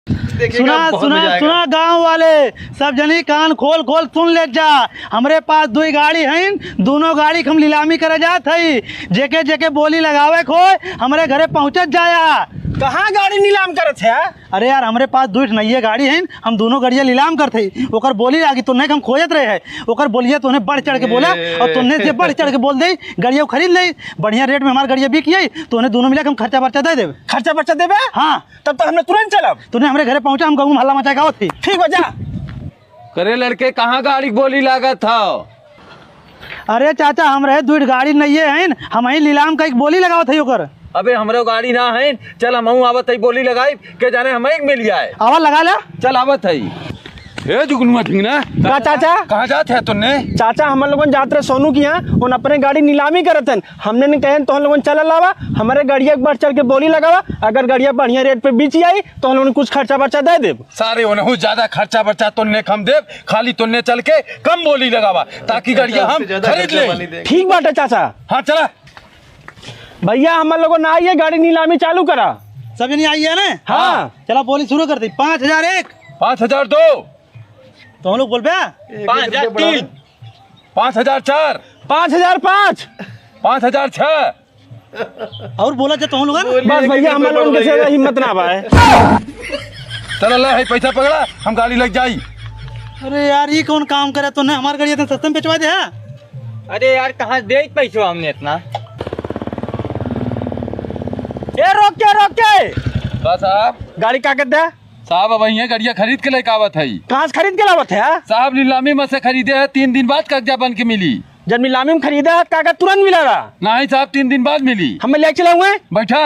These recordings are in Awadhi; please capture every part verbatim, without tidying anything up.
देखिएगा, सुना, बहुत सुना, मजा आएगा। सुना गाँव वाले, सब जनी कान खोल खोल सुन ले जा। हमरे पास दुई गाड़ी हईन, दुनो गाड़ी के हम नीलामी करे जात हई। जेके जेके बोली लगावे के होय, हमरे घरे पहुँचत जाया। कहाँ गाड़ी नीलाम करत है? अरे यार, हमरे पास दुई ठे नइये गाड़ी हईन, हम दुनो गड़िया नीलाम करत हई। ओकर बोली लागी तो नहीं हम खोजत रहे है, ओकर बोलिया तोने बढ़ चढ़ के बोला, ए। और तोने जे बढ़ चढ़ के बोल दे, गड़िया खरीद ले, बढ़िया रेट में हमार गड़िया बिक जाई, तोने दुनो मिला के हम खर्चा बर्चा दे देब। खर्चा बर्चा देबे? हाँ। तब तो हमने तुरंत चलब। तूने हमरे घरे पहुँचा, हम गाँव में हल्ला मचा के आवत ही। ठीक बा, जा। करे लड़के, कहाँ गाड़ी के बोली लागत हौ? अरे चाचा, हमरे दुई गाड़ी नइये हईन, हमहीं नीलाम कइके बोली लगावत हई ओकर। अबे हमरो गाड़ी ना हईन, चल हमहूँ आवत हई बोली लगाई, के जाने हमहीं के मिल जाए। आवा लगा ले। चल आवत हई। ए जुगनुआ ढिंगना। का चाचा? कहाँ जात है तोने? चाचा, हमन लोगन जात रहे सोनू की यहाँ, उन अपने गाड़ी नीलामी करत हन। हमने ने कहन तोहन लोगन चल लावा, हमरे गड़िया के बढ़ चढ़ के बोली लगावा, अगर गड़िया बढ़िया रेट पे बिक जाई तो हम लोगन कुछ खर्चा बर्चा दे देब। सारे ओनहु ज्यादा खर्चा बर्चा तोन्ने कम देब, खाली तोन्ने चल के कम बोली लगावा, ताकि गड़िया हम खरीद ले। ठीक बाटे चाचा। हाँ, चला। भैया, हमन लोगन ना आइए, गाड़ी नीलामी चालू करा। सब जनी आइए ना? हाँ। चला, बोली शुरू कर दी। पाँच हजार एक। पाँच हजार दो। तो हम लोग बोलबे? पाँच हजार तीन। पाँच हजार चार। पाँच हजार पाँच। पाँच हजार छह। और बोला जा तो हम लोग, है ना? बस भैया, हमन लोगन के से हिम्मत ना बा है। चला, ला, है पैसा पकड़ा, हम गाड़ी लग जाई। अरे यार, ये कौन काम करे? तोने हमार गाड़ी इतना सस्ता में बेचवा दे, हाँ? अरे यार, कहाँ दे पैसा हमने इतना? ए, रोक के, रोक के। का साहब? गाड़ी कागज दे। साहब, अब इहे गड़िया खरीद के लेके आवत हई। कहाँ से खरीद के लावत है? साहब, नीलामी में से खरीदे है, तीन दिन बाद कागजा बन के मिली। जब नीलामी में खरीदा है, कागज तुरंत मिलेगा? नहीं साहब, तीन दिन बाद मिली। हमें ले चला हुए। बैठा।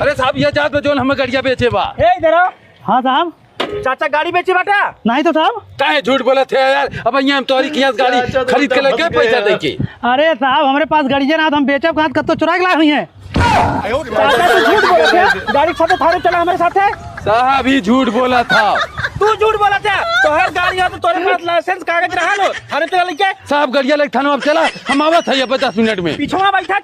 अरे साहब, ये जात बा जौन हमें गड़िया बेचे बा। ए, इधर आओ। हाँ साहब। चाचा, गाड़ी बेचे बाटा? नहीं तो साहब। काहे झूठ बोलत है यार? अब यहाँ हम तोहरी कियास गाड़ी चाचा, तो खरीद के एकदम लेके फंस गए पैसा यार। देके। अरे साहब, हमरे पास गड़िया ना, तो हम बेचब कहाँ, कत्तो चुरा के लाए हुई हैं। चाचा, तू झूठ बोलत है। गाड़ी साथे थारे चला हमरे साथे। साहब, ही झूठ बोलत है। तू झूठ बोलत है। तोहर गाड़ी है तो तोरे पास लाइसेंस कागज रहा लो। थारे चला लेके। साहब, गड़िया लेके थाना अब चला, हम आवत है ये पचास मिनट में। पीछवा बैठा,